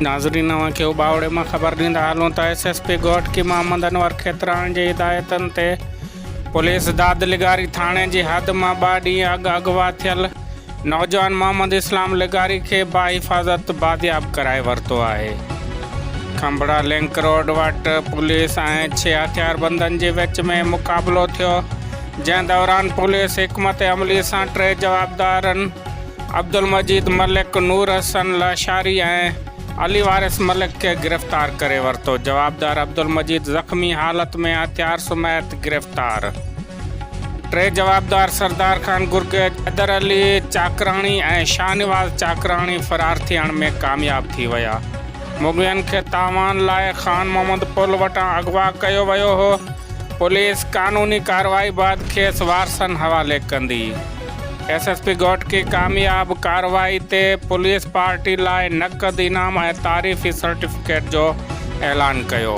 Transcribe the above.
ناظرين اوهان کي اٻاوڙي مان خبر ڏيندا هلون ته S S P Ghotki Muhammad Anwar Khetran جي هدايتن تي پوليس داد لغاري ٿاڻي جي حد مان ٻه ڏينهن اڳ اغوا ٿيل نوجوان محمد اسلام لغاري کي باحفاظت بازياب ڪرائي ورتو آهي. کنڀڙا لنڪ روڊ وٽ پوليس ۽ ڇهه هٿياربندن جي وچ ۾ مقابلو ٿيو، جنهن دوران پوليس حڪمت عملي سان ٽي جوابدارن عبدالمجيد ملڪ، نور حسن لاشاري ۽ علي وارث ملڪ کي گرفتار ڪري ورتو. جوابدار عبدالمجيد زخمي حالت ۾ هٿيار سميت گرفتار. ٽي جوابدار سردار خان گرگيج، حيدر علي چاڪراڻي ۽ شاهنواز چاڪراڻي فرار ٿيڻ ۾ ڪامياب ٿي ويا. مغوين کي تاوان لاء خان محمد پل وٽان اغوا ڪيو ويو هو. پوليس قانوني ڪارروائي بعد کيس وارثن حوالي ڪندي. ايس ايس پي گهوٽڪي ڪامياب ڪارروائي تي پوليس پارٽي لاء نقد انعام ۽ تعريفي سرٽيفڪيٽ جو اعلان ڪيو.